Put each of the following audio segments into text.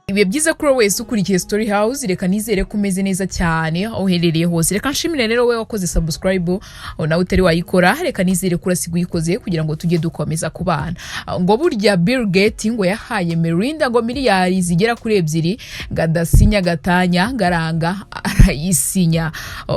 Ibihe byiza kuri wowe wese ukurikiye Story House. Reka nizere ko umeze neza cyane aho uherereye hose. Reka nshimire rero wowe wakoze subscribe, aho nawe utari wayikora, reka nizere ko urasiga uyikoze kugira ngo tujye dukomeza kubana. Ngo burya Bill Gates ngo yahaye Melinda ngo miliyari zigera kuri 2 ngo adasinya gatanya, ngaranga arayisinya.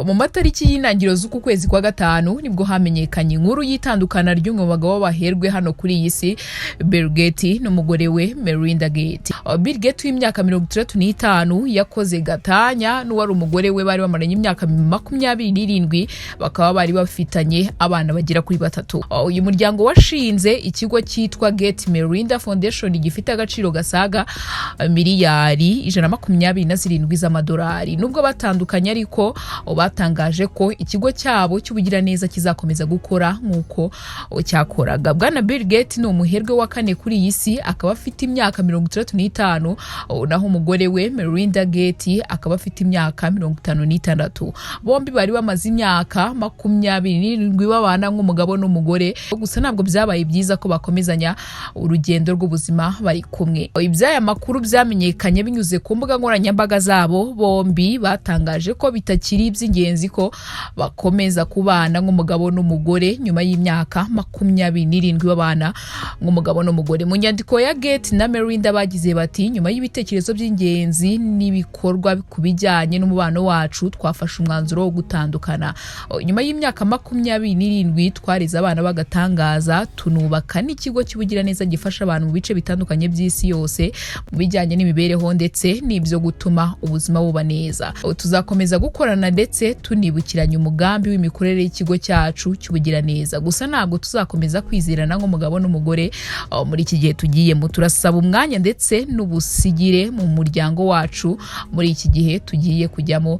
Mu matariki y'intangiriro z'uku kwezi kwa gatanu nibwo hamenyekanye inkuru y'itandukana ry'umwe mu bagabo baherwe hano kuri iyi si, Bill Gates n'umugore we Melinda Gates. Bill Gates w'imyaka 65 yakoze gatanya n'uwari umugore we bari bamaranye imyaka 27, bakaba bari bafitanye abana bagera kuri batatu. Uyu muryango washinze ikigo cyitwa Gates Melinda Foundation gifite agaciro gasaga miliyari 127 z'amadolari. Nubwo batandukanye ariko batangaje ko ikigo cyabo cy'ubugiraneza kizakomeza gukora nk'uko cyakoraga. Bwana Bill Gates ni umuherwe wa kane kuri iyi si, akaba afite imyaka 65, naho umugore we Melinda Gates akaba afite imyaka 56. Bombi bari bamaze imyaka 27 babana nk'umugabo n'umugore, gusa ntabwo byabaye byiza ko bakomezanya urugendo rw'ubuzima bari kumwe. Iby'aya makuru byamenyekanye binyuze ku mbuga nkoranyambaga zabo bombi. Batangaje ko bitakiri iby'ingenzi ko bakomeza kubana nk'umugabo n'umugore nyuma y'imyaka 27 babana nk'umugabo n'umugore. Mu nyandiko ya Gates na Melinda bagize bati: "Nyuma y'ibitekerezo by'ingenzi n'ibikorwa ku bijyanye n'umubano wacu, twafashe umwanzuro wo gutandukana. Nyuma y'imyaka 27 twareze abana b'agatangaza, tunubaka n'ikigo cy'ubugiraneza gifasha abantu mu bice bitandukanye by'isi yose mu bijyanye n'imibereho ndetse n'ibyo gutuma ubuzima buba neza. Tuzakomeza gukorana ndetse tunibukiranya umugambi w'imikorere y'ikigo cyacu cy'ubugiraneza, gusa ntabwo tuzakomeza kwizerana nk'umugabo n'umugore muri iki gihe tugiyemo. Turasaba umwanya ndetse n'ubusigire mu muryango wacu muri iki gihe tugiye kujyamo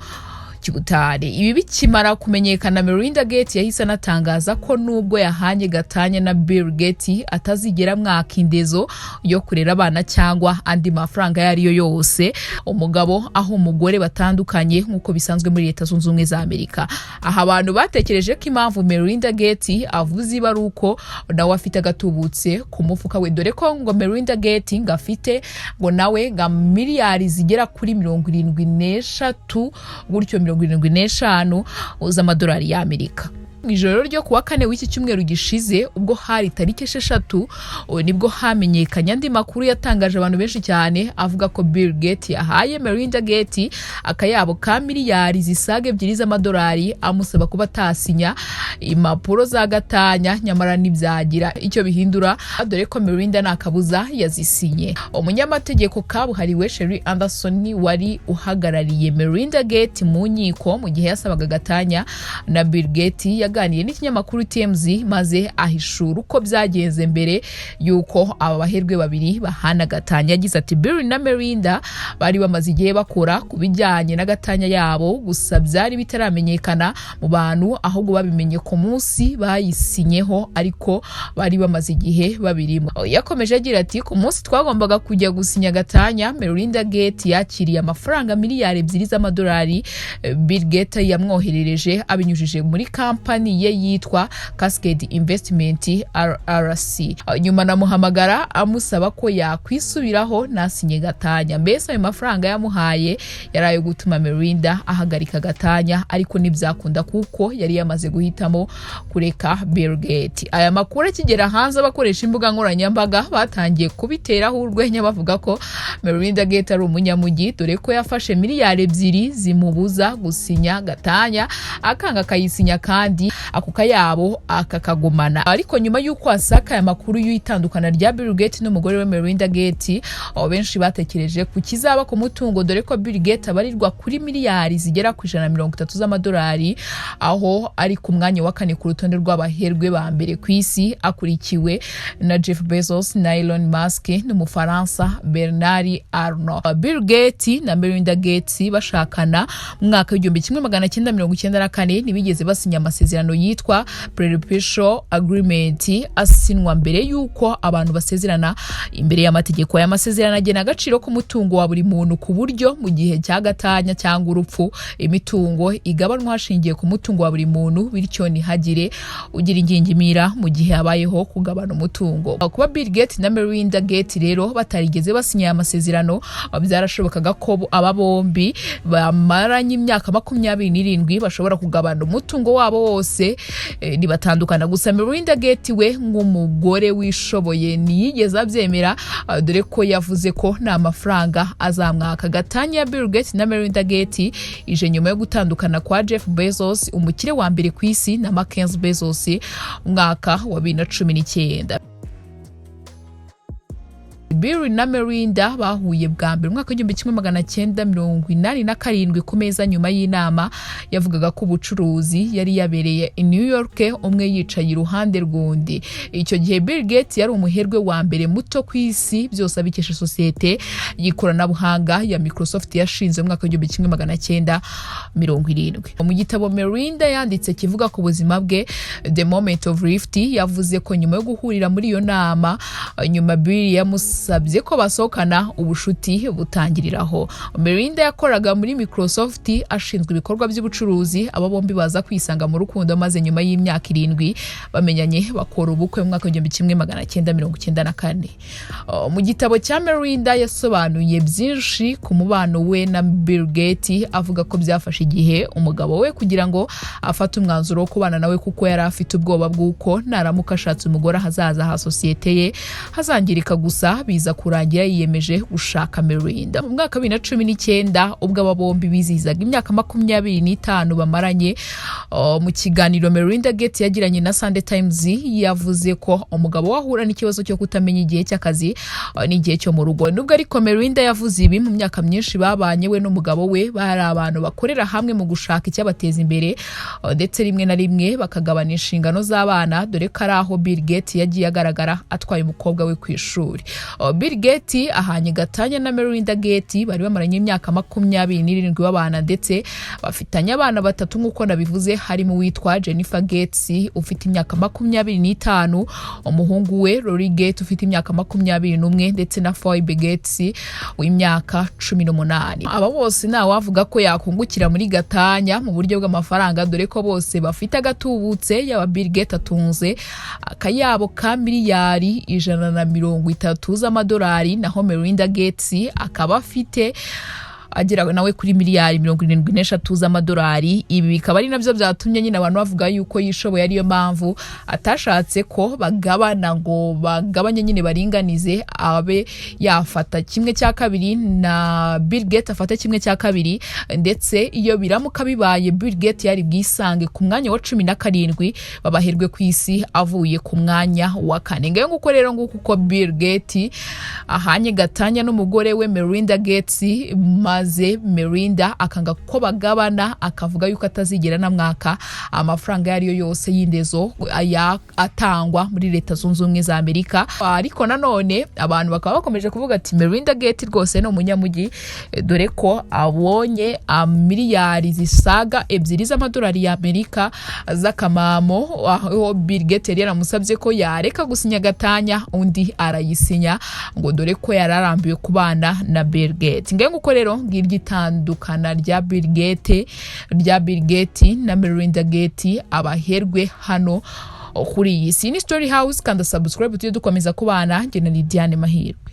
cy'ubutane." Ibi bikimara kumenyekana, Melinda Gates yahise anatangaza ko nubwo yahanye gatanya na Bill Gates, atazigera mwaka indezo yo kurera abana cyangwa andi mafaranga ayo ari yo yose umugabo aho umugore batandukanye, nk'uko bisanzwe muri Leta Zunze Ubumwe za Amerika. Aha abantu batekereje ko impamvu Melinda Gates avuze iba ari uko nawe afite agatubutse ku mufuka we, dore ko ngo Melinda Gates ngo afite ngo nawe ngo miliyari zigera kuri 73 gutyo, 75 z'amadolari y'Amerika. Mu ijoro ryo kuwa kane w'iki cyumweru gishize, ubwo hari tariki 6, nibwo hamenyekanye andi makuru yatangaje abantu benshi cyane, avuga ko Bill Gates yahaye Melinda Gates akayabo ka miliyari zisaga 2 z'amadolari, amusaba kuba atasinya impapuro za gatanya, nyamara ntibyagira icyo bihindura, dore ko Melinda nta kabuza yazisinye. Umunyamategeko kabuhariwe Sherry Anderson wari uhagarariye Melinda Gates mu nkiko mu gihe yasabaga gatanya na Bill Gates yaganiriye n'ikinyamakuru TMZ, maze ahishura uko byagenze mbere y'uko aba baherwe babiri bahana gatanya. Yagize ati: "Bill na Melinda bari bamaze igihe bakora ku bijyanye na gatanya yabo, gusa byari bitaramenyekana mu bantu, ahubwo babimenye ku munsi bayisinyeho, ariko bari bamaze igihe babirimo." Yakomeje agira ati: "Ku munsi twagombaga kujya gusinya gatanya, Melinda Gates yakiriye amafaranga miliyari 2 z'amadolari Bill Gates yamwoherereje abinyujije muri kampani ye yitwa Cascade Investment LLC. Nyuma namuhamagara amusaba ko yakwisubiraho nasinye gatanya. Mbese ayo mafaranga yamuhaye yari ayo gutuma Melinda ahagarika gatanya, ariko ntibyakunda kuko yari yamaze guhitamo kureka Bill Gates." Aya makuru akigera hanze, abakoresha imbuga nkoranyambaga batangiye kubiteraho urwenya, bavuga ko Melinda Gates ari umunyamujyi, dore ko yafashe miliyari 2 zimubuza gusinya gatanya, akanga akayisinya, kandi ako kayabo akakagumana. Ariko nyuma y'uko asaka aya makuru y'itandukana rya Bill Gates n'umugore we Melinda Gates, abo benshi batekereje ku kizaba ku mutungo, dore ko Bill Gates abarirwa kuri miliyari zigera ku 130 z'amadolari, aho ari ku mwanya wa kane ku rutonde rw'abaherwe ba mbere ku isi, akurikiwe na Jeff Bezos na Elon Musk n'Umufaransa Bernard Arnault. Bill Gates na Melinda Gates bashakana mu mwaka w'1994 ntibigeze basinya amasezerano. amasezerano yitwa prenuptial agreement asinwa mbere y'uko abantu basezerana imbere y'amategeko. Aya masezerano agena agaciro k'umutungo wa buri muntu, ku buryo mu gihe cya gatanya cyangwa urupfu imitungo igabanwa hashingiye ku mutungo wa buri muntu, bityo ntihagire ugira ingingimira mu gihe habayeho kugabana umutungo. Kuba Bill Gates na Melinda Gates rero batarigeze basinya aya masezerano, byarashobokaga ko aba bombi bamaranye imyaka 27 bashobora kugabana umutungo wabo wose nibatandukana. Gusa Melinda Gates we nk'umugore wishoboye ntiyigeze abyemera, dore ko yavuze ko nta mafaranga azamwaka. Gatanya ya Bill Gates na Melinda Gates ije nyuma yo gutandukana kwa Jeff Bezos, umukire wa mbere ku isi, na Mackenzie Bezos umwaka wa 2019. Bill na Melinda bahuye bwa mbere mu mwaka w'1987 ku meza nyuma y'inama yavugaga ko ubucuruzi yari yabereye i New York, umwe yicaye iruhande rw'undi. Icyo gihe Bill Gates yari umuherwe wa mbere muto ku isi, byose abikesha sosiyete y'ikoranabuhanga ya Microsoft yashinze mu mwaka w'1970. Mu gitabo Melinda yanditse kivuga ku buzima bwe, The Moment of Lift, yavuze ko nyuma yo guhurira muri iyo nama, nyuma Bill yamusabye ko basohokana, ubushuti butangiriraho. Melinda yakoraga muri Microsoft ashinzwe ibikorwa by'ubucuruzi. Aba bombi baza kwisanga mu rukundo, maze nyuma y'imyaka 7 bamenyanye bakora ubukwe mu mwaka w'1994. Mu gitabo cya Melinda yasobanuye byinshi ku mubano we na Bill Gates, avuga ko byafashe igihe umugabo we kugira ngo afate umwanzuro wo kubana nawe, kuko yari afite ubwoba bw'uko naramuka ashatse umugore ahazaza ha sosiyete ye hazangirika. Gusa biza kurangira yiyemeje gushaka Melinda. Mu mwaka wa 2019, ubwo aba bombi bizihizaga imyaka 25 bamaranye, mu kiganiro Melinda Gates yagiranye na Sunday Times yavuze ko umugabo we ahura n'ikibazo cyo kutamenya igihe cy'akazi n'igihe cyo mu rugo. Nubwo ariko Melinda yavuze ibi, mu myaka myinshi babanye we n'umugabo we bari abantu bakorera hamwe mu gushaka icyabateza imbere, ndetse rimwe na rimwe bakagabana inshingano z'abana, dore ko ari aho Bill Gates yagiye agaragara atwaye umukobwa we ku ishuri. Bill Gates ahanye gatanya na Melinda Gates bari bamaranye imyaka 27 babana, ndetse bafitanye abana batatu nk'uko nabivuze, harimo uwitwa Jennifer Gates ufite imyaka 25, umuhungu we Rory Gates ufite imyaka 21, ndetse na Phoebe Gates w'imyaka 18. Aba bose ntawavuga ko yakungukira muri gatanya mu buryo bw'amafaranga, dore ko bose bafite agatubutse. Yaba Bill Gates atunze akayabo ka miliyari 130 z'amadolari, naho Melinda Gates akaba afite agera nawe kuri miliyari 73 z'amadolari. Ibi bikaba ari nabyo byatumye nyine abantu bavuga yuko yishoboye, ariyo mpamvu atashatse ko bagabana ngo bagabanye nyine baringanize, abe yafata kimwe cya kabiri na Bill Gates afate kimwe cya kabiri. Ndetse iyo biramuka bibaye, Bill Gates yari bwisange ku mwanya wa 17 babaherwe ku isi, avuye ku mwanya wa kane. Ngayo nguko rero, nguko uko Bill Gates ahanye gatanya n'umugore we Melinda Gates, maze Melinda akanga ko bagabana, akavuga yuko atazigera anamwaka amafaranga ayo ariyo yose y'indezo aya atangwa muri Leta Zunze Ubumwe za Amerika. Ariko nanone abantu bakaba bakomeje kuvuga ati Melinda Gates rwose ni umunyamujyi, dore ko abonye miliyari zisaga 2 z'amadolari y'Amerika z'akamamo, aho Bill Gates yari yaramusabye ko yareka gusinya gatanya, undi arayisinya, ngo dore ko yari arambiwe kubana na Bill Gates. Ngayo nguko rero, ngiryo itandukana rya Bill Gates na Melinda Gates, abaherwe hano kuri iyi si. Ni Story House, kanda subscribe tujye dukomeza kubana. Njye na Lidiane Mahirwe.